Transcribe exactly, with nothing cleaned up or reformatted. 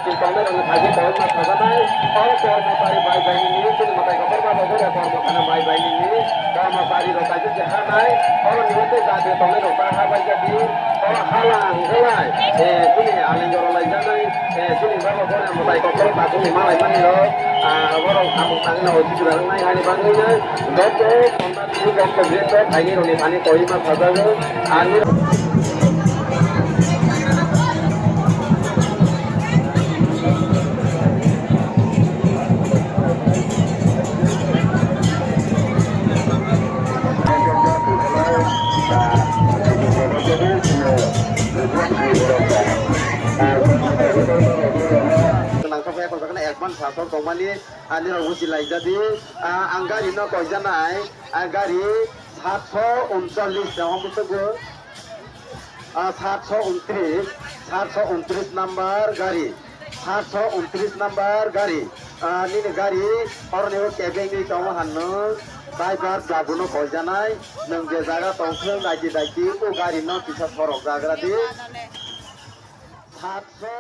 Tongnai rokni thani koima sajaknai, oro kormosari bai bai ni chini mwtai kotor ba bo bore kormosari bai bai ni kormosari rok kaisa se hanai, oro ni hwnkhe jati tongnai rok ta ha bai jadi, oro halang hlai, eh, chini aling jora lai janai, eh, chini baba bore mwtai kotor ba chini malai mani rok, ah, borok samung tangwi no ojibra wngnai hani bagwi no joto tongnai. Tini kok kok je to thaini roni thani koima sajago. Ani Nangkha phai kojakna advance sasok tongmani ani rok buji lai jadi. Ah, ang gari no koijanai, ah, gari satso unchalish tong bwswk bo. Ah, satso untris, satso untris number gari, satso untris number gari. Ah, nini gari, oroni o kebengwi tongo hanno, driver jabuno koijanai, nwng je jaga tongthwng, daiki daiki, o gari no kisa sorok jagra di. Satso